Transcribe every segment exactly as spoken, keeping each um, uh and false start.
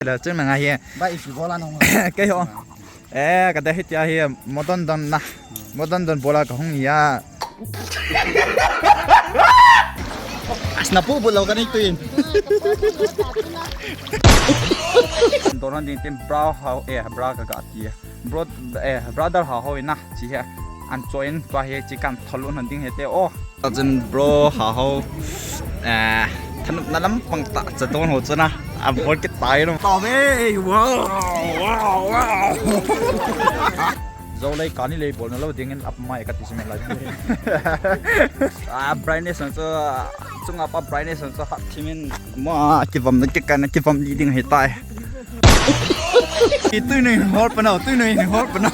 La chun manga hi. Ba ipi bola nong. Kei ho. Eh, ka da hitia hi modern don na. Modern don bola ka hung ya. Asna pu bu lo ka ni tuin. Doran ding tin bra hao, eh, bra ka ga ti. Bro, eh, brother hao ho ina chi he. An choin tua he chi kan tholu na ding he te o. Ajin bro hao ho. Eh, thanop na lam pang ta cha don ho chana. A bol ki tai lo. Ta ve. Wow, wow, wow. Zo lei kani lei bol na lo ding in ap mai ka ti sim lai. Ah, brightness ang chu, chunga pa brightness ang chu hat thimin. Ma kivam na kikana kivam li ding he tai. Tui nui hol pa nau, tui nui hol pa nau.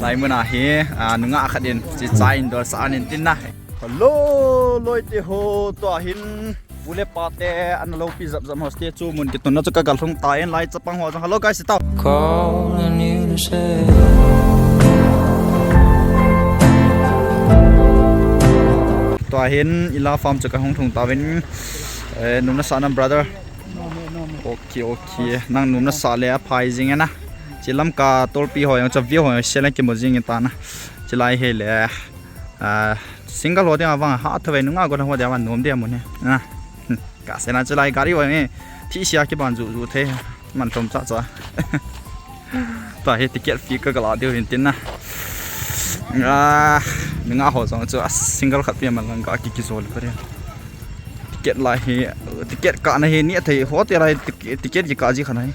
Lai muna hi, ah, nunga khat in, chi cha in dol sa an in tin na. Hello, loi te ho, tua hin, u le pa te, an lo pi zap zap hostel chu mun ki tun na chu ka gal hung ta in lai chapang ho. Hello guys, tau. Calling you to say Tua hin ila farm chu ka hung thung ta vin, eh, num na sa na brother. Okay, okay. Nang num na sa le a phai jing e na. Chi Lamka tolpi ho jong chu view ho jong sel a kimu jing ta na. Chi lai hi le, ah, single ho ding a vang ha tha ve nunga go ho ding a vang num ding a mun hi. Na. Hmm. Ka se na chi lai gari ho nge thi sia ki ban ju ju the. Man tom cha cha. Tua hi ticket fee ka kala deu hin tin na. Ah, nunga ho jong chu a single khat pi man lang ka ki ki jol ka re. Ticket lai hi, ticket ka na hi ni thei ho te lai ticket, ticket ki ka ji kha na hi.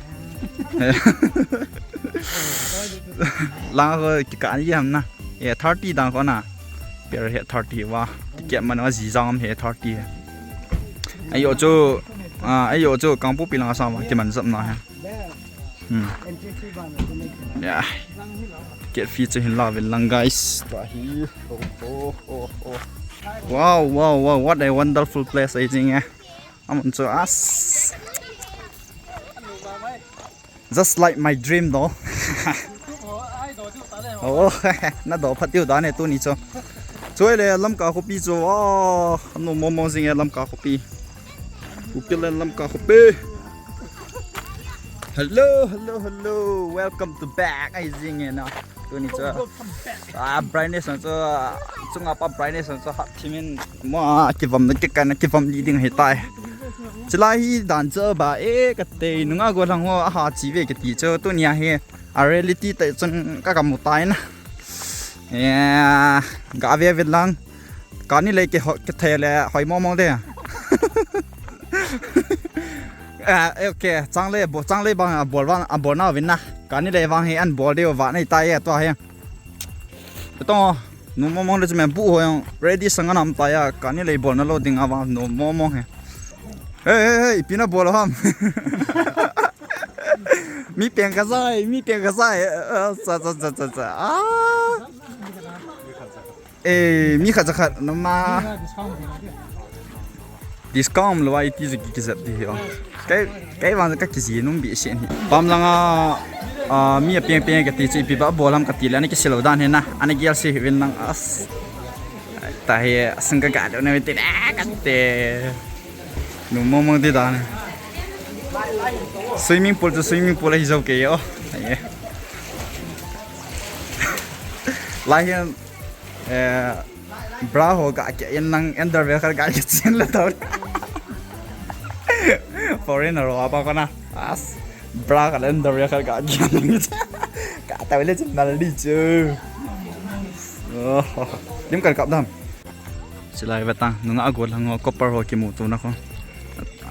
Lang ko ki ka ni ham na. E thirty dang ko na. Per he thirty va. Ticket man va ji jang he thirty. Ayo chu, ah, ayo chu Kangpokpi lang sa ma ki man jap na he. Hmm. Yeah. Ticket fee chu hin la vin lang guys. Tua hi. Oh, oh, oh, oh. Wow, wow, wow, what a wonderful place, I think, eh. Amun chu as. Just like my dream, though. Oh, na do phat tiu dan e tuni chu. Chu le Lamka khopi chu. Oh, no momo jing e Lamka khopi. Ukil le Lamka khopi. Hello, hello, hello. Welcome to back. Ai jing e na. Tuni chu. Ah, brightness ang chu, chunga pa brightness ang chu hat thimin. Ma kivam na kikana kivam li ding he tai. Chi lai hi dan chu ba e ka te nunga go lang ho a ha chi ve ka ti chu tuni a hi a reality te chun ka ka mu tai na. Eh, ga ve ve lang. Kani lei ke ho, ke the le hoi mo mo de. Ah, okay, chang le bo, chang le bang a bol vang, a bol na vin na. Kani lei vang hi an bol de va nei tai e to he. Tong, nu mo mo le me bu ho yang ready sang anam tai a, kani lei bol na lo ding a vang nu mo mo he. Hey, hey, hey, pi na bol ham. Mi peng ka sai, mi peng ka sai. Ah, sa, sa, sa, sa, sa. Ah. Eh, mi khat cha khat, noma. Discount lo ai ti ki ki zat di ho. Kai, kai vang ka ki ji num bi sen hi. Pam langa, ah, mi a peng peng ka ti chu ipi ba bol ham ka ti le, ani ki selo dan he na. Ani gial si vin lang as. Ta he, sung ka ga do na ti na ka te. Nu mo mo ti dan. Swimming pool chu swimming pool hi jo ke yo. Ai. Lai hian, eh, bra ho ga ke in nang underwear khat ga ke chen la tau. Foreigner ho apa ko na. As bra khat underwear khat ga ke. Ka tau le chen nal di chu. Oh, lim kan kap dam. Silai vetang, nunga a gol hang ho, copper ho kimu tu na ko.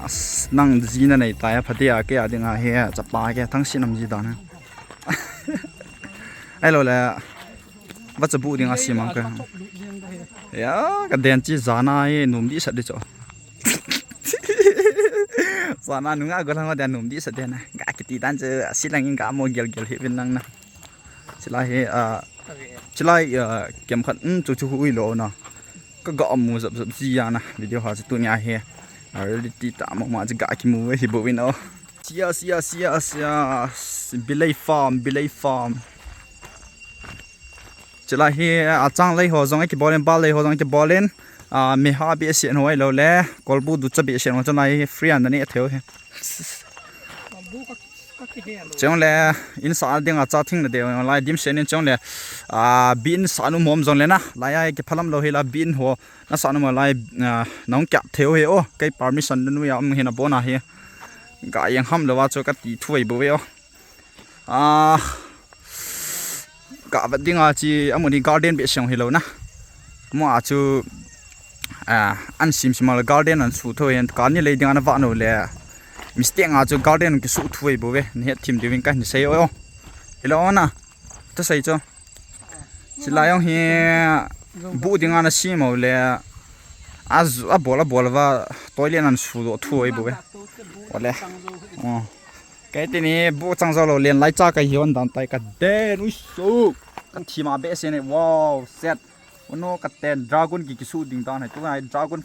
As, nang ji na nei ta ya, phate a ke a ding a he, chapa ke, thang sinam ji dan. Ai lo le, va cha bu ding a si mang ka. Ya, ka den chi zana e, num di sat di cho. Zana nunga a gol hang ho den num di sat den na. Ga kiti dan che, silang in ga mo gel gel hi vin lang na. Silai hi, ah, silai, ah, kem khat, um, chu chu hui lo na. Ka ga mu zap zap ji ya na. Video ha chu tunia hi. Ah, reality ta ma ma chu ga kimu ve hi bo win o. Sia, sia, sia, sia. Bilei farm, Bilei farm. Silai hi, ah, chang lei ho jong ki bolin, bal lei ho jong ki bolin. Ah, meha behseh ho ahilou le, kolbu ducha behseh ho chu lai free a naneh thei u ahi. Chule, insah dinga cha thing nadei u lai dimset in chule, ah, bin sah nom um jongle na, lai a kiphalam lou hila bin ho, nasah nom u lai, ah, nahung kiah thei u ahi o, kei permission nanu a um hi nabon ahi. Ga jeng ham louva chu kati thu ahi bouve o. Ah, ga vet dinga chi amuni garden behseh hilou na. Mo a chu, ah, an simsim a le garden an suh thou ahin, kani lei dinga na vet nom le. Mistake a chu garden kisu thou ahi bouve. Nahet thim diuvin kahin sei o. Hilou na. Thusei chu. Chilai jong hi bu dinga na sem u le. A zu-, abol, abol uva toilet an suh doh thou ahi bouve. Ole. Oh. Kei teni bu chang jou lou len lai cha kahi hon dan tai kaden, ui so. Kathima behseh ne, wow, set. Uno katen dragon ki kisu ding dan ahi, tu ngai dragon.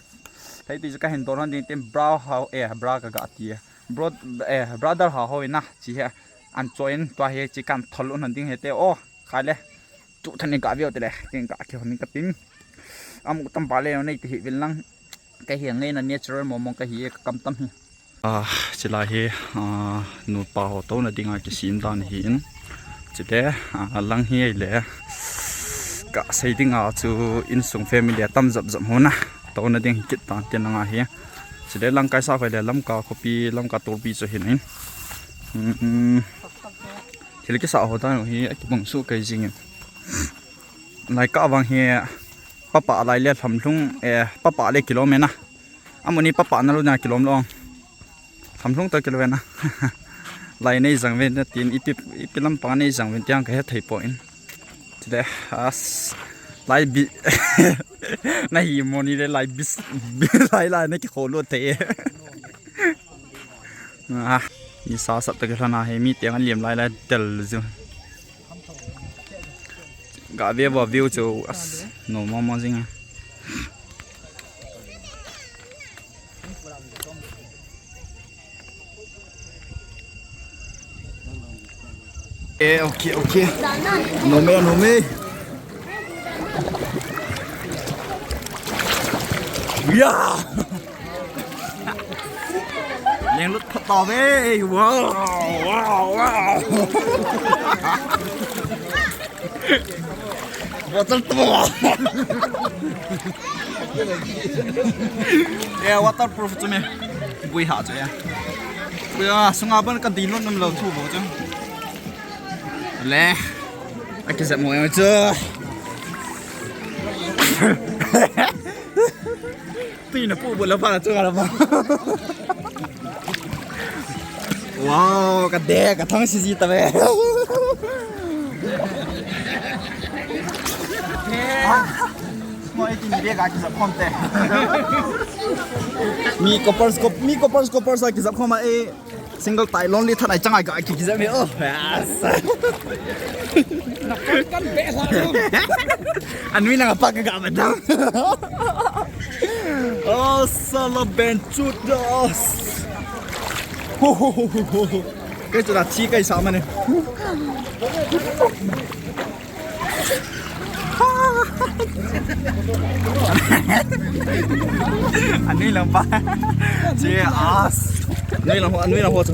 Thei ti chu kahin dol hon ding tin bra hao, eh, bra kaga ti. Bro, eh, brother hao ho ina, chi he. An cho in, tua he chi kan thol un hon ding hite, oh. Khai le. Tu than in ka veu te le, tin ka kihon in ka tin. Amu tam ba le nei te hi vil lang. Ka hi ngai na natural momong ka hi ka kam tam hi. Ah, chilai hi, ah, nupa ho touna dinga kisem dan ahin. Chite, ah, lang hi le. Ka sei dinga chu insung family a tam jap jap ho na. Touna ding hi kit tan tin lang ahi. Chite lang kai sa khoi le Lamka khopi, Lamka torpi chu hin in. Hmm, hmm. Thil kisa ho dan hi akibang su kai jing in. Lai ka vang hi papa lai le lhamlhung, eh, papa le kilom e na. Amuni papa na lu na kilom lo. Lhamlhung ta kilom e na. Lai nei jang ven na tin ipi, ipi lampang nei jang ven tiang ka he thei poi. Chite as lai bi na hi moni le lai bis, lai lai na kikhol lo thei. Ah, nisa sat ta kilhon a hi mi tiang a liam lai lai tel ju. Ga ve ba view chu as no mo mo jing. Eh, okay, okay. No me, no me. Yeah. Lenglut phat tave. Wow, wow, wow. Water to. Yeah, waterproof chu me. Bui ha chu ya. Bui a sunga ban ka din lon nam lo thu bo chu. Le. Akijep mo chu. Tui na pu bu la pa la chu la pa. Wow, ka de, ka thang si si ta ve. Mo e ti ni de ka ki sa khom te. Mi couples, coup-, mi couples, couples a ki sa khom a e. Single tai lonely thanai changai ka ki ki jam e. Oh, yes. Kan be sa. Anui na pa ka ga ba dam. Oh, sala ben chudos. Ho, ho, ho, ho, ho. Kai chu da thi kai sa ma ne. Anui lang pa. Che as. Anui lang ho, anui lang ho chu.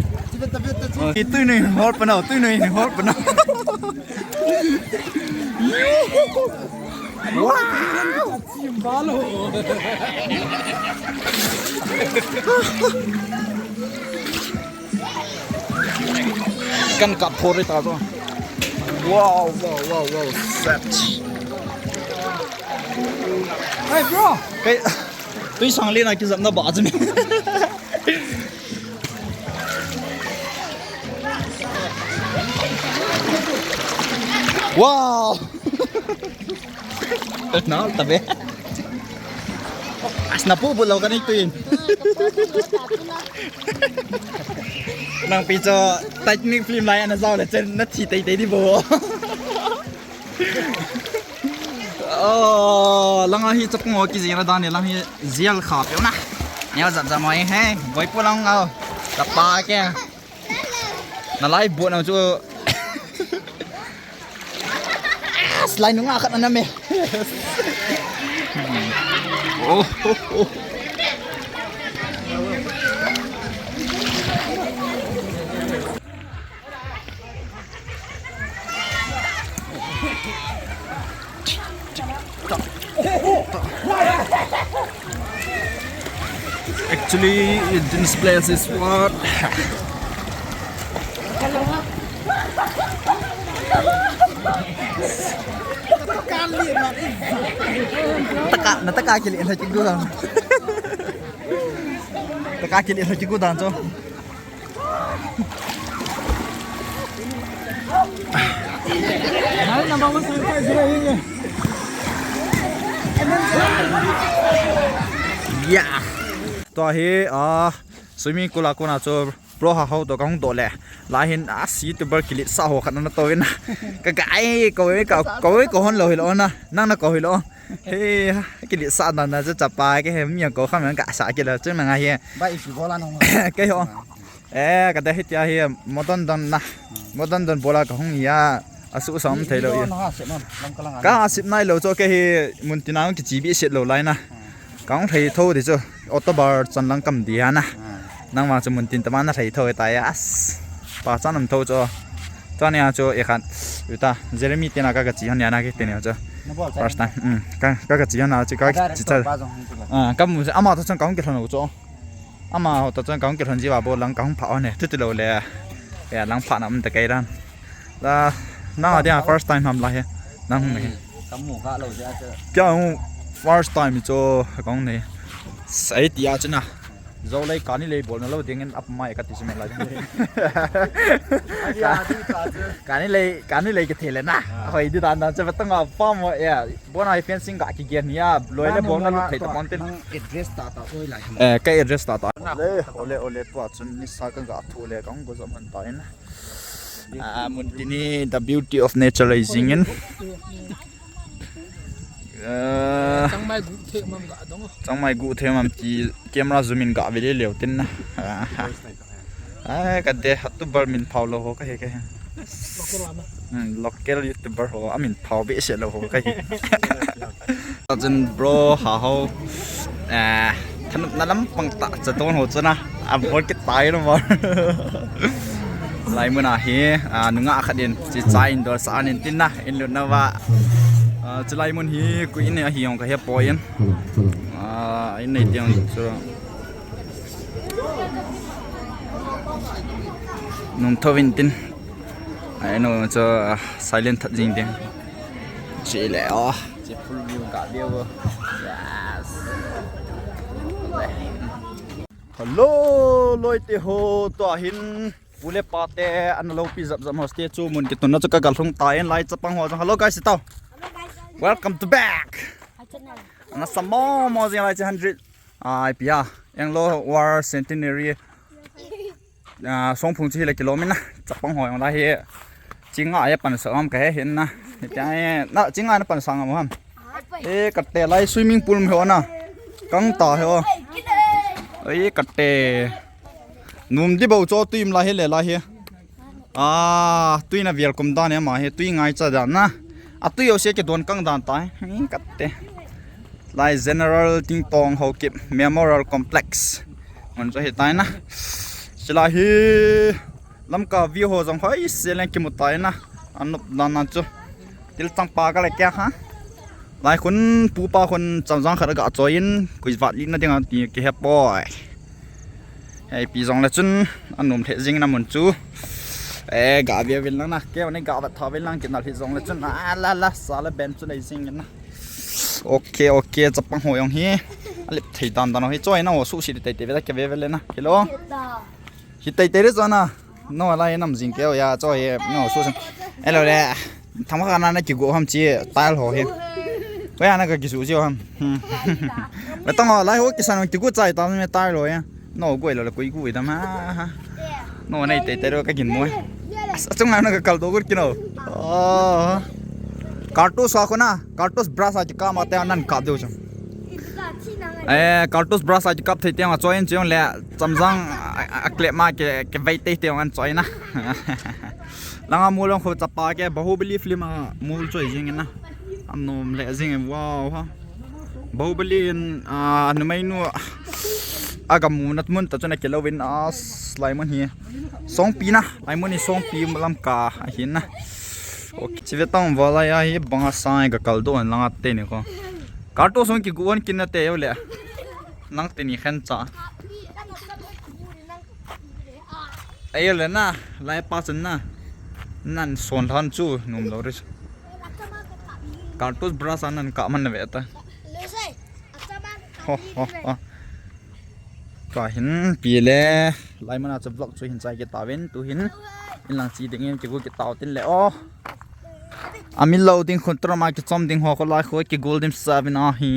Ni tui nui hol pa nau, tui nui hol pa nau. Wow. Kan kap phor ta to. Wow, wow, wow, wow. Set. Hey, bro. Hey, tui sang le na ki jam na ba jam. Wow. Nal ta be. As na pu bu lo ka ni tuin. Nang pi cho Titanic film lai ana jao le chen na thi tei tei di bo. Oh, lang a hi chapung o ki jing ra dan ni lang hi zial kha pe na. Neo jap jap mo e he. Boi pu lang au. Ka pa ke. Na lai bu na chu. Slide nunga khat na me. Oh, oh, oh. Actually, this place is what? Taka, na taka kili na kigu dan. Taka kili na kigu dan cho. Yeah. Tua hi, ah, swimming pool a kona chu Bro Hahao toh kahung doh le. Lahin a si YouTuber kiletsah ho khat na tou in. Ka ka ai ko ka ko ko hon lou hilou na. Nang na ko hilou. He, kiletsah dan na chu chapa ke he mi ko kham ka sa ke la chu na nga he. Ba i ki bola no. Ke ho. Eh, ka da hitia hi modern dan na. Modern dan bola kahung ya. Asu sam thei lou ya. Ka sip nai lou cho ke hi mun tina ki chi bi set lou lai na. Kang thei tho di chu, October chan lang kam di ha na. Nang ma chu mun tin tama na thei tho ta ya as. Pa chan am tho cho. Cho nia chu e khan. Uta, Jeremy tina ka ka chi hon ya na ke tina chu. First time. Um, ka ka ka chi hon na chu ka chi cha. Ah, kam mu ama to chan kang ke thon cho. Ama ho to chan kang ke thon ji wa bo lang kang pha hon ne. Tu tu lou le. Ya lang pha na um ta kai ran. La, nang a dia first time ham la he. Nang hung he. Kamu ka lo dia chu. Kya hung first time cho kong ne. Sai tia chu na. Zo lei kani lei bol na lo ding in ap mai ka ti sime la. Kani lei, kani lei ke thele na. Hoi di dan dan che batang a pa mo ya. Bona fencing ka ki gen ya. Loi le bol na lo thei ta pon tin. Nang address ta ta oi la. Eh, ka address ta ta. Le, ole ole tua chun ni sa ka ga thu le kong go zam han ta in. Ah, mun tini the beauty of nature lai jingin. Ah, changmai gu the mam ga dong. Changmai gu the mam ti camera zoom in ga ve le leu tin na. Ah, ah, ka de YouTuber min phao lou ho ka he ka he. Local ama. Hmm, local YouTuber ho a min phao be se lou ho ka he. Chun bro Hahao. Ah, thanopna lampang tah cha ton ho chana. A bol kit tai lo ma. Lai mun a hi, ah, nungah khat in, chi cha in dol sa an in tin na, in lut na va. Ah, chi lai mun hi, ku in a hi yong ka he poi in. Ah, in nei tiang chu. Nung tho vin tin. Ai no chu, ah, silent that jing ding. Chi le, oh, chi full view ka view. Yes. Hello, loite ho, tua hin pu le pa te ana lopi jap jap hostel chu mun kitunna chu ka gal hung ta in lai chapang ho jong. Hello guys, tao. Welcome to back. Ana samo mo jing lai che hundred. Ai pia. Anglo War Centenary. Ah, songphung chu hi le kilom in na. Chapang ho jong lai hi. Chinga a pan sa am ka he hin na. Hitia na chinga na pan sa ngam ham. E, ka te lai swimming pool me ho na. Kang ta he o. E, ka te. Num di bo cho tuim lai he le lai he. Ah, tui na vial kum dan e ma he, tui ngai cha dan na. A tui o se ke don kang dan ta he. E, ka te. Lai General Tingtong Haokip Memorial Complex. Ngon cho he tai na. Sila hi. Lamka view ho jong hoi se leng kimu tai na. Anop dan nan chu. Til chang pa ka le kya ha. Lai khun pu pa khun chamjang khat ga choi in kui vat li na ding a ti ki he poi. Hei pi jong le chun anum the jing na mun chu. E ga view vin lang na. Ke ni ga vat tha vin lang ki na thi jong le chun. A la la sa le ben chu le jing na. Okay, okay, chapang ho jong hi. Alip thei dan dan ho hi choi na ho su si te te ve ta ke ve ve le na. Hello. Hi tei tei re chona. No lai nam jing keo ya cho he no su san. Elo le. Thama kana na kigo ham chi tile ho he. Ko ya na ka kisu chi ham. Hmm. Betong ho lai ho kisan kigo chai ta me tile ho ya. No go lo le koi go da ma. No nei tei tei ro ka gin mo. Achung na ka kal do gur kino. Oh. Kartu sa ko na. Kartu bra sa ki ka ma te nan ka do chang. Eh, kartus brush a kap thei tiang a choi in chiang le chamjang a, a, a klep ma ke, ke vei tei tiang an choi na. Langa mul ang kho chapa ke Bahubali film a mul choi jing na. Anom le jing wow ha. Bahubali in, ah, numei nu, ah, aga mu nat mun ta chun akilou in, ah, lai mun hi. Songpi na, lai mun hi Songpi lam ka ahin na. Okay, chive tang valai a hi banga sang ka kal do an langa te ni ko. Karto song ki guan kin na te yo le. Nang te ni khen cha. Ayo le na, lai pa chun na. Nan son lhan chu num lo ris. Karto brush an nan ka man na ve ta. Ho, ho, ho. Ka hin pi le. Lai mana chu vlog chu hin chai ki ta ven tu hin. In lang chi ding in ki gu ki tau tin le o. Ami lo ding khun tra ma ki chom ding ho ko lai ko ki gol dim sa vin a hi.